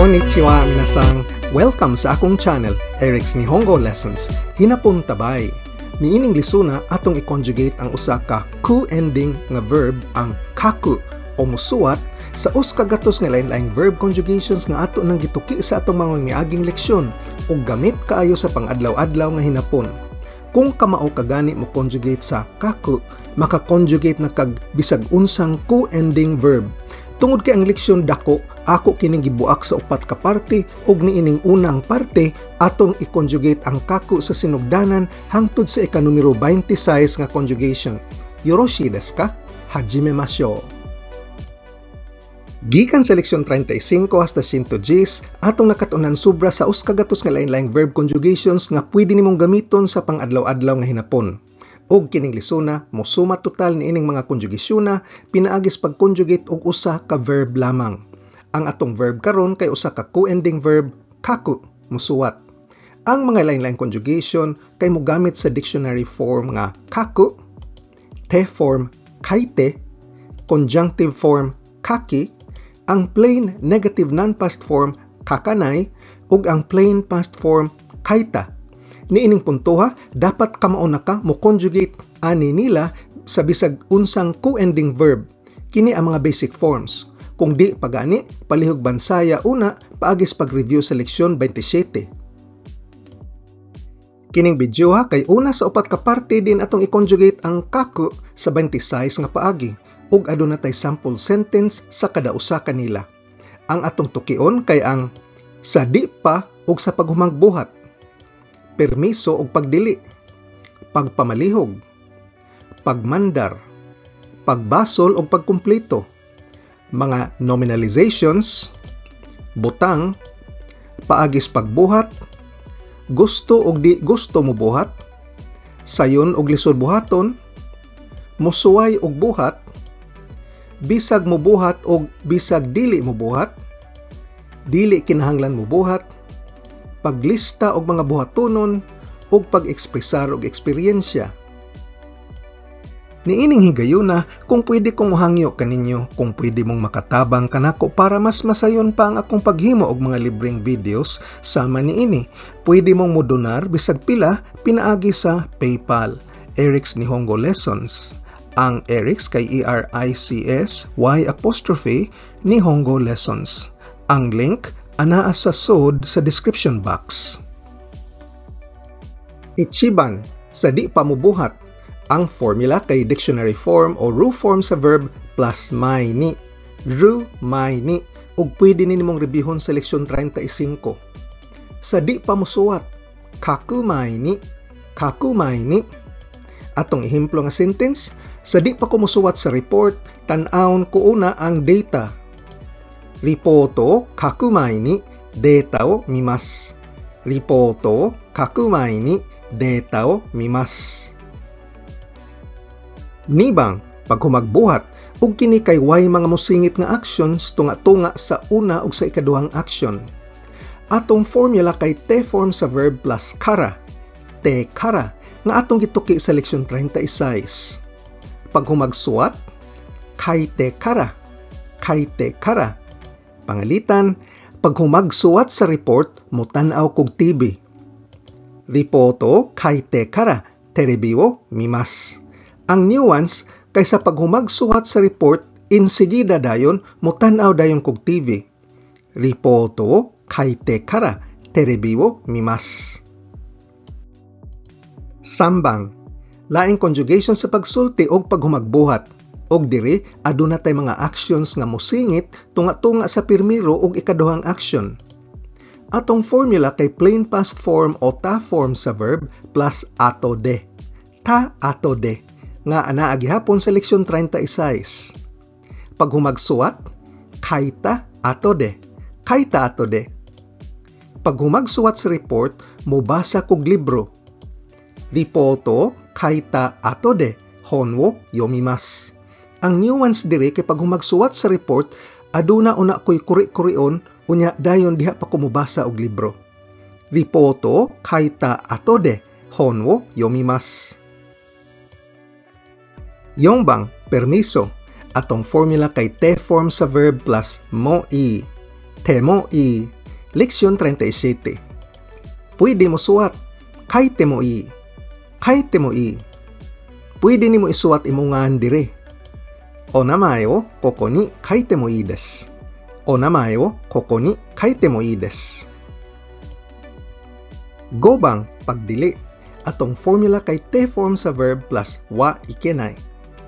Konnichiwa, minasan. Welcome sa akong channel, Eric's Nihongo Lessons. Hinapon tabay. Niining lisuna atong i-conjugate ang usa ka ku-ending nga verb, ang kaku o musuwat, sa 100 nga lain-laing verb conjugations nga ato nang gituki sa atong mga miaging leksyon ug gamit kaayo sa pang-adlaw-adlaw nga hinapon. Kung kamao ka gani mo conjugate sa kaku, maka-conjugate na kag bisag unsang ku-ending verb. Tungod kay ang leksyon dako, ako kining gibuak sa upat ka parte ug niining unang parte atong i-conjugate ang kaku sa sinugdanan hangtod sa ikanumero 26 nga conjugation. Yoroshi desu ka? Hajime mashou. Gikan sa leksyon 35 hasta 110, atong nakat-unan sobra sa 100 nga lain-laing verb conjugations nga pwede nimong gamiton sa pang-adlaw-adlaw nga hinapon. Og kining lisuna mosuma total niining mga konjugasyona pinaagis pag-conjugate og usa ka verb lamang. Ang atong verb karon kay usa ka ku-ending verb, kaku, musuwat. Ang mga lain-laing conjugation kay mogamit sa dictionary form nga kaku, te form kaite, conjunctive form kaki, ang plain negative non-past form kakanai, ug ang plain past form kaita. Niining puntoha, dapat kamao na ka mo conjugate ani nila sa bisag unsang ku-ending verb. Kini ang mga basic forms. Kung di pagani, palihog bansaya una paagis pag-review sa leksyon 27. Kining videoha kay una sa upat ka parte din atong i-conjugate ang kaku sa 26 nga paagi ug aduna tay sample sentence sa kada usa kanila. Ang atong tukion kay ang sa di pa ug sa paghumagbuhat, permiso og pagdili, pagpamalihog, pagmandar, pagbasol og pagkumpleto, mga nominalizations, butang, paagis pagbuhat, gusto og di gusto mobuhat, sayon og lisod buhaton, mosuway og buhat, bisag mobuhat og bisag dili mobuhat, dili kinahanglan mobuhat, paglista og mga buhatonon ug pag-ekspresar og eksperyensya. Niining higayuna, kung pwede kong mohangyo kaninyo, kung pwede mong makatabang kanako para mas masayon pa ang akong paghimo og mga libreng videos sama niini. Pwede mong modonar bisag pila pinaagi sa PayPal, Eric's Nihongo Lessons. Ang Eric's kay Erics Y apostrophe Nihongo Lessons. Ang link anaa sa sod sa description box. Ichiban, sa di pa mobuhat. Ang formula kay dictionary form o ru form sa verb plus mai ni. Ru mai ni ug pwede ni nimong reviewhon sa leksyon 35. Sa di pa mosuwat, kaku mai ni, kaku mai ni. Atong ehemplo nga sentence, sa di pa ko mosuwat sa report, tan-awon ko una ang data. リポートを書く前にデータを見ます。リポートを書く前にデータを見ます。2 bang, paghumagbuhat, ug kini kay way mga mosingit nga actions tunga-tunga sa una ug sa ikaduhang action. Atong formula kay te form sa verb plus kara, te kara, nga atong gituki sa leksyon 36. Paghumagsuwat, kaite kara, kaite kara. Pangalitan, paghumagsuwat sa report, motan-aw kog TV. Ripoto kaite kara terebi wo mimasu. Ang nuance kay sa paghumagsuwat sa report, insigida dayon motan-aw dayon kog TV. Ripoto kaite kara terebi wo mimasu. Sambang, laing conjugation sa pagsulti og paghumagbuhat. Og diri aduna tay mga actions nga mosingit tunga-tunga sa pirmiro ug ikaduhang action. Atong formula kay plain past form o ta form sa verb plus ato de. Ta ato de nga anaa gihapon sa leksyon 36. Paghumagsuwat, kaita ato de. Kaita ato de. Paghumagsuwat sa report, mobasa kog libro. Ripoto kaita ato de hon wo yomimasu. Ang nuance diri kay pag humagsuwat sa report, aduna una ko'y kuri-kurion, unya dayon diha pa ko mobasa og libro. Ripoto kaita ato de hon wo yomimasu. Yongbang, permiso. Atong formula kay te form sa verb plus mo i. Te mo i. Leksyon 37. Pwede mo suwat. Kaite mo i. Kaite mo i. Pwede nimo isuwat imong ngan dire. O namae o koko ni kaite mo ii desu. O namae o koko ni kaite mo ii desu. Gobang pagdili. Atong formula kay te form sa verb plus wa ikenai.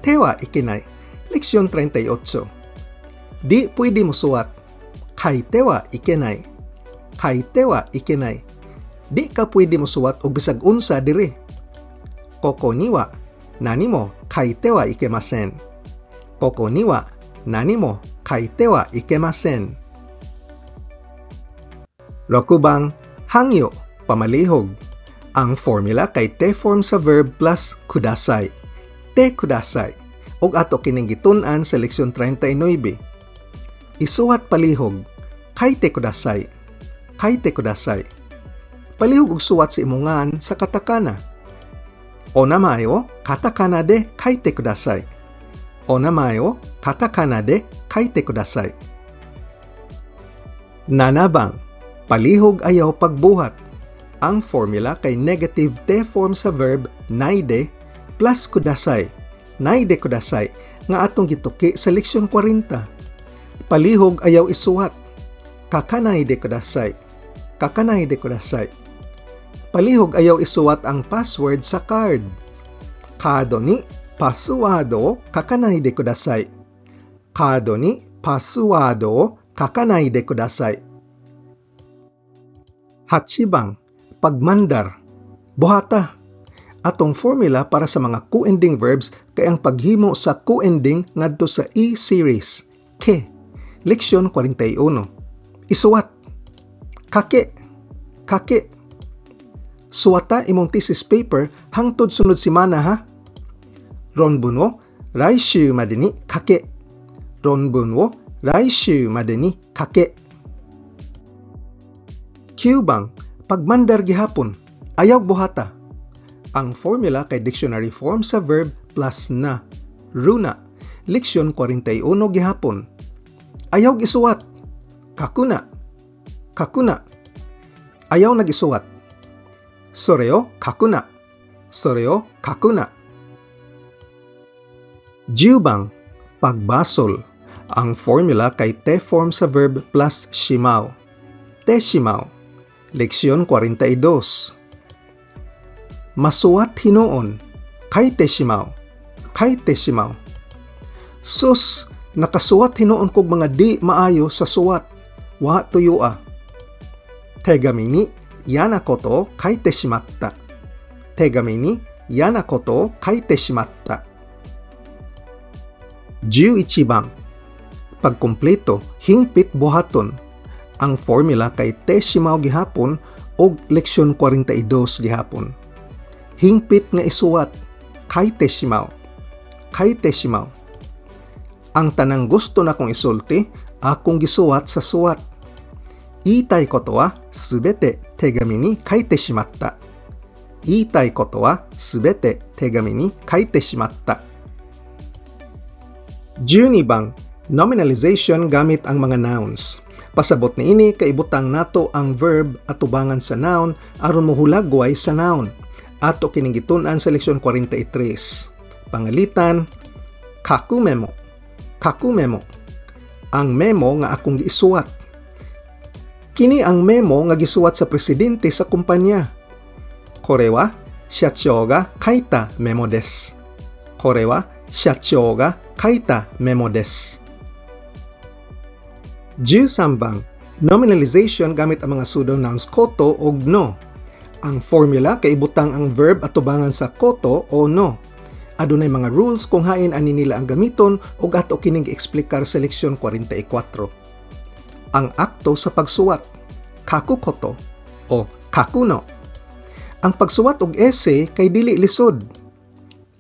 Te wa ikenai. Leksyon 38. Di pwede mo suwat. Kaite wa ikenai. Kaite wa ikenai. Di ka pwede mo suwat og bisag unsa diri. Koko ni wa nani mo kaite wa ikemasen. Koko ni wa nani mo kaite wa ikemasen. Rokubang hangyo, pamalihog. Ang formula kay te form sa verb plus kudasai. Te kudasai. Og ato kining gitun-an sa leksyon 39. Isuwat palihog. Kaite kudasai. Kaite kudasai. Palihog og suwat sa imongan sa katakana. O namae o katakana de kaite kudasai. O namae o katakana de kaite kudasai. Nanabang, palihog ayaw pagbuhat. Ang formula kay negative te form sa verb naide plus kudasai. Naide kudasai nga atong gituki sa leksyon 40. Palihog ayaw isuwat. Kakanaide kudasai. Kakanaide kudasai. Palihog ayaw isuwat ang password sa card. Kado ni pasuwado o kakanaide kudasai. Kado ni pasuwado o kakanaide kudasai. Hachibang, pagmandar, buhata. Atong formula para sa mga co-ending verbs kay ang paghimo sa co-ending ngadto sa E-series. Ke. Leksyon 41. Isuwat. Kake. Kake. Suwata imong thesis paper hangtod sunod semana ha. Ronbun wo raishu made ni kake. Ronbun wo raishu made ni kake. Kyubang, pagmandar gihapon, ayaw buhata. Ang formula kay dictionary form sa verb plus na. Runa, leksyon 41 gihapon. Ayaw gisuwat. Kakuna. Kakuna. Ayaw nagisuwat. Sore o kakuna. Sore o kakuna. Jubang, pagbasol. Ang formula kay te form sa verb plus shimao. Te shimao. Leksyon 42. Masuwat hinuon. Kaite shimao. Kaite shimao. Sus, nakasuwat hinuon kog mga di maayo sa suwat. Wa tuyua. Tegami ni yana koto o kaite shimatta. Tegami ni yana koto o kaite shimatta. 11 bang. Pagkumpleto, hingpit buhaton. Ang formula kay te shimao gihapon og leksyon 42 gihapon. Hingpit nga isuwat, kaite shimao. Kaite shimao. Ang tanang gusto na kong isulti, akong gisuwat sa suwat. Iitai koto wa subete tegami ni kaite shimatta. Iitai koto wa subete tegami ni kaite shimatta. 12 bang, nominalization gamit ang mga nouns. Pasabot niini kay ibutang nato ang verb atubangan sa noun aron mohulagway sa noun. Ato kining gitun-an sa leksyon 43. Pangalitan, kaku memo. Kaku memo. Ang memo nga akong giisuwat. Kini ang memo nga gisuwat sa presidente sa kumpanya. Kore wa shachou ga kaita memo desu. Kore wa shachou ga kaita memo desu. 13 bang, nominalization gamit ang mga pseudonouns koto og no. Ang formula kay ibutang ang verb atubangan sa koto o no. Adunay mga rules kung hain ani nila ang gamiton ug ato kining gieksplikar sa leksyon 44. Ang akto sa pagsuwat, kaku koto o kakuno. Ang pagsuwat og essay kay dili lisod.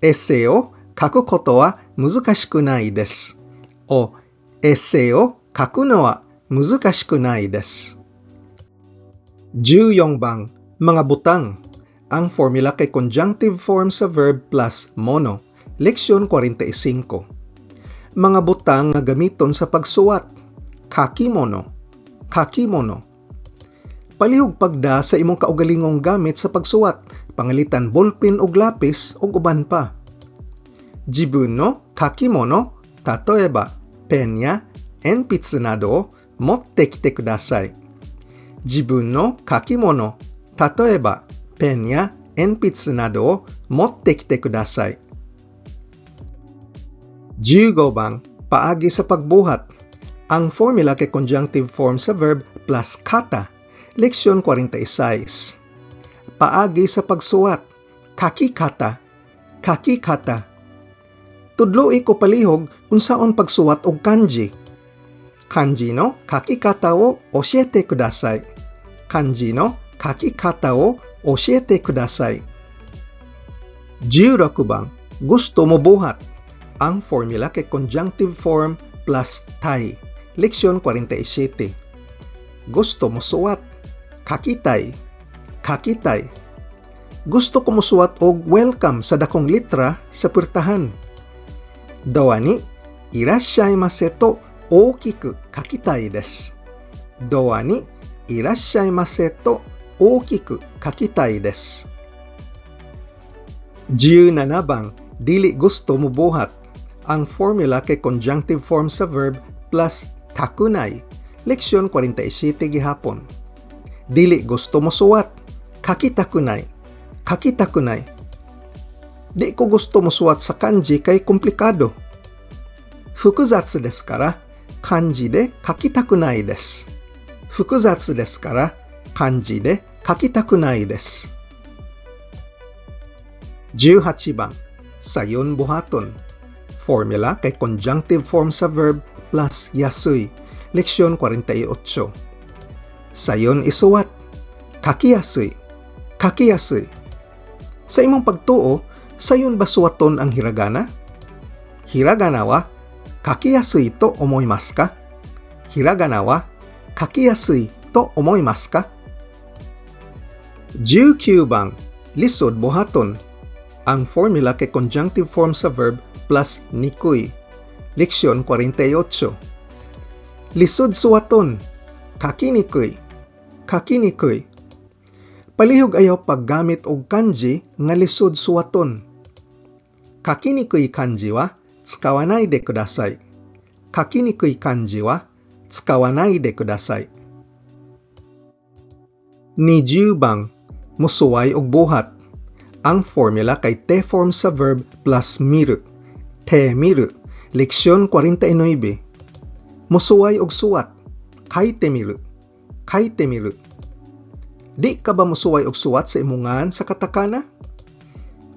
Essay o kaku koto wa muzukashiku nai desu. O essay o kaku no wa muzukashiku nai desu. 14 bang, mga butang. Ang formula kay conjunctive form sa verb plus mono. Leksyon 45. Mga butang nga gamiton sa pagsuwat. Kakimono. Kakimono. Palihog pagda sa imong kaugalingong gamit sa pagsuwat, pangalitan ballpen ug lapis ug uban pa. 自分の書き物、例えばペンや鉛筆などを持ってきてください。自分の書き物、例えばペンや鉛筆などを持ってきてください。15 bang, paagi sa pagbuhat. Ang formula kay conjunctive form sa verb plus kata. Leksyon 46. Paagi sa pagsuwat. Kakikata. Kakikata. Tudloi ko palihog unsaon pagsuwat og kanji. Kanji no kakikata wo oshiete kudasai. Kanji no kakikata wo oshiete kudasai. 16 bang, gusto mo buhat. Ang formula kay conjunctive form plus tai. Leksyon 47. Gusto mo suwat. Kakitay. Kakitay. Gusto ko mosuwat og welcome sa dakong litra sa puertahan. ドアにいらっしゃいませと大きく書きたいです。ドアにいらっしゃいませと大きく書きたいです。17 bang, dili gusto mo buhat. Ang formula kay conjunctive form sa verb plus takunay. Leksyon 47 gihapon. Dili gusto mo suwat. Kakitakunay. Kakitakunay. Di ko gusto mo suwat sa kanji kay komplikado. 複雑ですから漢字で書きたくないです。複雑ですから漢字で書きたくないです。18 bang, sayon buhaton. Formula kay conjunctive form sa verb plus yasui. Leksyon 48. Sayon isuwat. Kakiyasui. Kakiyasui. Sa imong pagtuo, sayon ba suwaton ang hiragana? Hiragana wa kakiyasui to omoimasu ka? Hiragana wa kakiyasui to omoimasu ka? 19 bang, lisod buhaton. Ang formula kay conjunctive form sa verb plus nikuy. Leksyon 48. Lisod suwaton. Kakinikuy. Kakinikuy. Palihog ayaw paggamit og kanji nga lisod suwaton. Kakinikui kanji wa tsukawanai de kudasai. Kakinikui kanji wa tsukawanai de kudasai. 20 bang, musuway og buhat. Ang formula kay te form sa verb plus miru. Te miru. Leksyon 49. Musuway og suwat. Kaite miru. Kaite miru. Di ka ba musuway og suwat sa imungan sa katakana?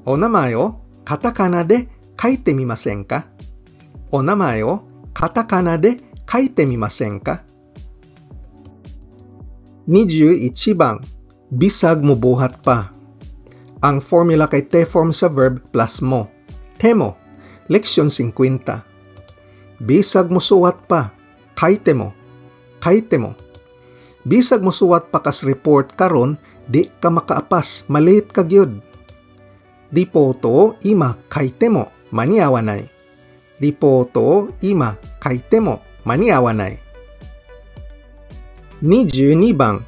O namae o katakana de kaite mimasen ka? O namae o katakana de kaite mimasen ka? 21 bang, bisag mubuhat pa. Ang formula kay te form sa verb plus mo. Temo. Leksyon 50. Bisag musuwat pa. Kaite mo. Kaite mo. Bisag musuwat pa kas report karon, di ka makaapas, malate ka gyud. リポートを今書いても間に合わない。リポートを今書いても間に合わない。22 bang,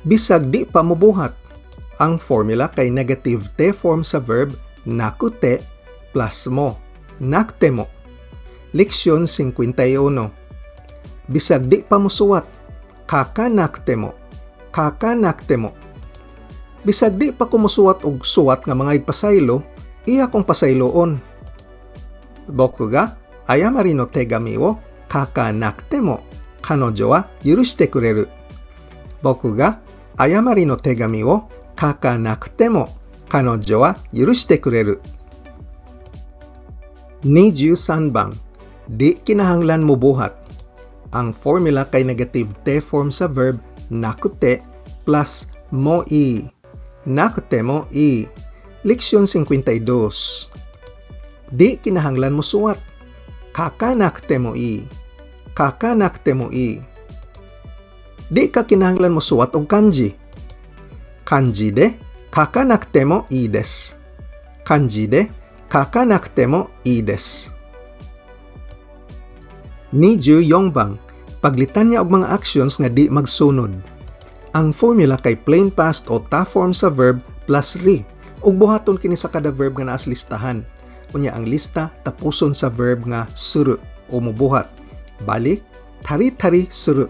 bisag di pa mubuhat. Ang formula kay negative te form sa verb nakute plus mo. Nakte mo. Leksyon 51. Bisag di pa musuwat. Kakanakte mo. Kakanakte mo. Bisag di pa ko musuwat og suwat nga mga igpasaylo, iya kong pasayloon. 僕が誤りの手紙を書かなくても彼女は許してくれる。僕が誤りの手紙を書かなくても彼女は許してくれる。23 bang, di kinahanglan mo buhat. Ang formula kay negative te form sa verb nakute plus mo i. Nakute mo i. Leksyon 52. Di kinahanglan mo suwat. Kakanakte mo i. Kakanakte mo i. Di ka kinahanglan mo suwat og kanji. Kanji de kakanakte mo i desu. Kanji de kakanakte mo i desu. 24 bang, paglitan niya og mga actions nga di magsunod. Ang formula kay plain past o ta form sa verb plus ri ug buhaton kini sa kada verb nga naa sa listahan. Unya ang lista tapuson sa verb nga suru o mubuhat. Bali, tari-tari suru.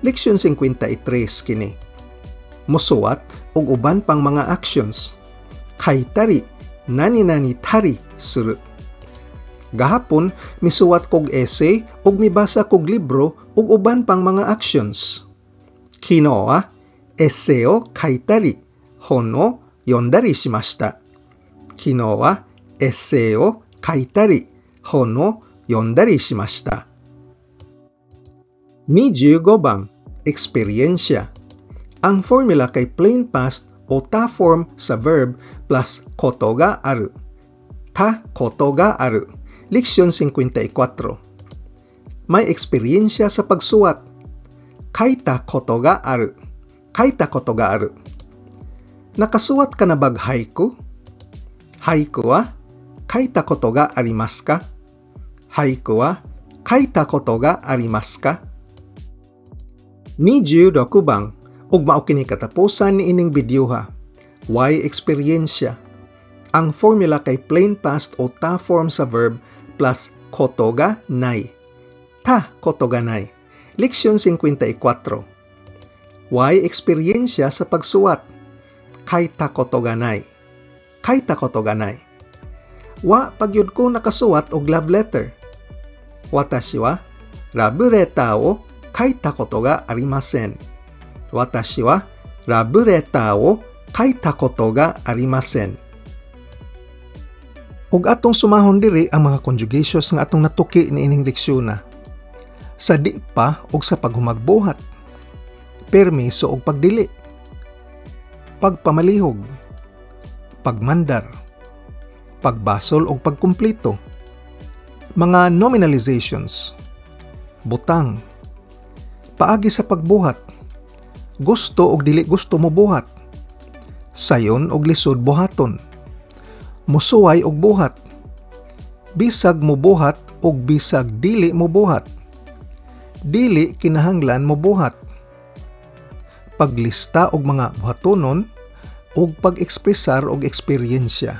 Leksyon 53 kini. Musuwat ug uban pang mga actions. Kaitari, nani-nani tari suru. Gahapon, misuwat kog essay ug mibasa kog libro ug uban pang mga actions. Kino wa essay o kaitari, hon o yondari shimashita. Kino wa essay o kaitari, hon o yondari shimashita. 25 bang, eksperyensya. Ang formula kay plain past o ta form sa verb plus koto ga aru. Ta koto ga aru. Leksyon 54. May eksperyensya sa pagsuwat. Kaita koto ga aru. Kaita koto ga aru. Nakasuwat ka na bag haiku? Haiku wa kaita koto ga arimasu ka? Haiku wa kaita koto ga arimasu ka? 26 bang, ug mao kini katapusan ni ining videoha. Why eksperyensya? Ang formula kay plain past o ta form sa verb plus koto ga nai. Ta koto ga nai. Leksyon 54. Why eksperyensya sa pagsuwat? Kaita koto ga nai. Kaita koto ga nai. Wa pagyud ko nakasuwat og love letter. Watashi wa love letter o kaita koto ga arimasen. Watashi wa love letter o kaita koto ga arimasen. Ug atong sumahon diri ang mga conjugations nga atong natuki niining leksyon. Sa di pa ug sa paghumagbuhat. Permiso ug pagdili. Pagpamalihog. Pagmandar. Pagbasol ug pagkumpleto. Mga nominalizations. Butang. Paagi sa pagbuhat. Gusto ug dili gusto mo buhat. Sayon ug lisod buhaton. Musuway og buhat. Bisag mobuhat ug bisag dili mobuhat. Dili kinahanglan mobuhat. Paglista og mga buhatonon ug pag-ekspresar og eksperyensya.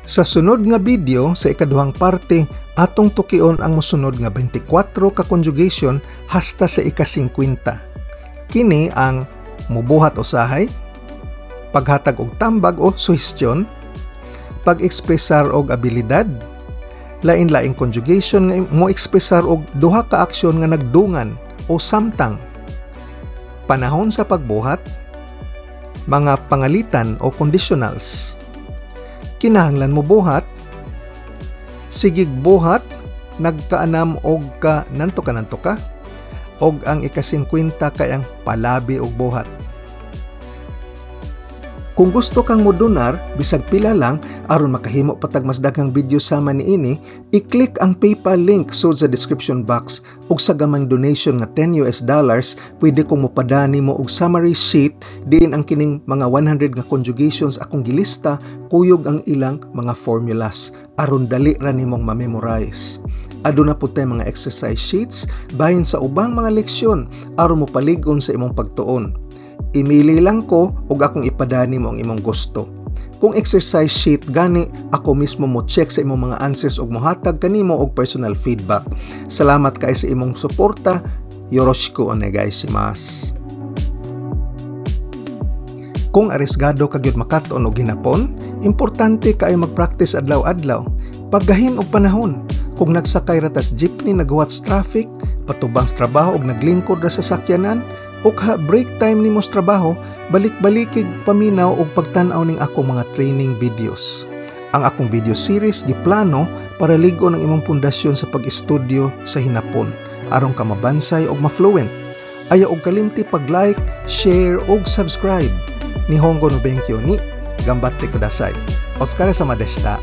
Sa sunod nga video sa ikaduhang parte, atong tukion ang mosunod nga 24 ka conjugation hasta sa ika-50. Kini ang mubuhat usahay, paghatag og tambag o suhestyon, pag-ekspresar og abilidad, lain-laing conjugation nga mo-ekspresar og duha ka aksyon nga nagdungan o samtang, panahon sa pagbuhat, mga pangalitan o conditionals, kinahanglan mo buhat, sigig buhat, nagkaanam og ka nanto ka, og ang ika-50 kay ang palabi og buhat. Kung gusto kang modonar, bisag pila lang, aron makahimo patag mas daghang video sama niini, i-click ang PayPal link sud sa description box ug sa gamang donation nga $10, pwede kong mopadani mo og summary sheet diin ang kining mga 100 nga conjugations akong gilista kuyog ang ilang mga formulas aron dali ra nimong ma-memorize. Aduna pud tay mga exercise sheets bahin sa ubang mga leksyon aron mopalig-on sa imong pagtuon. Imili lang ko ug akong ipadani mo ang imong gusto. Kung exercise sheet gani, ako mismo mo check sa imong mga answers ug mohatag kanimo og personal feedback. Salamat kay sa imong suporta. Yoroshiku onegai shimasu. Kung arisgado ka gyud makat-on og hinapon, importante kaayo mag-practice adlaw-adlaw. Paggahin og panahon. Kung nagsakay ra tas jeepney naghuwat sa traffic, patubang sa trabaho og naglingkod ra sa sakyanan, o ka break time nimo sa trabaho, balik-balikig paminaw og pagtan-aw ning akong mga training videos. Ang akong video series giplano para lig-on ang imong pundasyon sa pag-estudyo sa hinapon aron ka mabansay og ma-fluent. Ayaw og kalimti pag-like, share og subscribe. Nihongo no benkyo ni ganbatte kudasai. Otsukaresama deshita.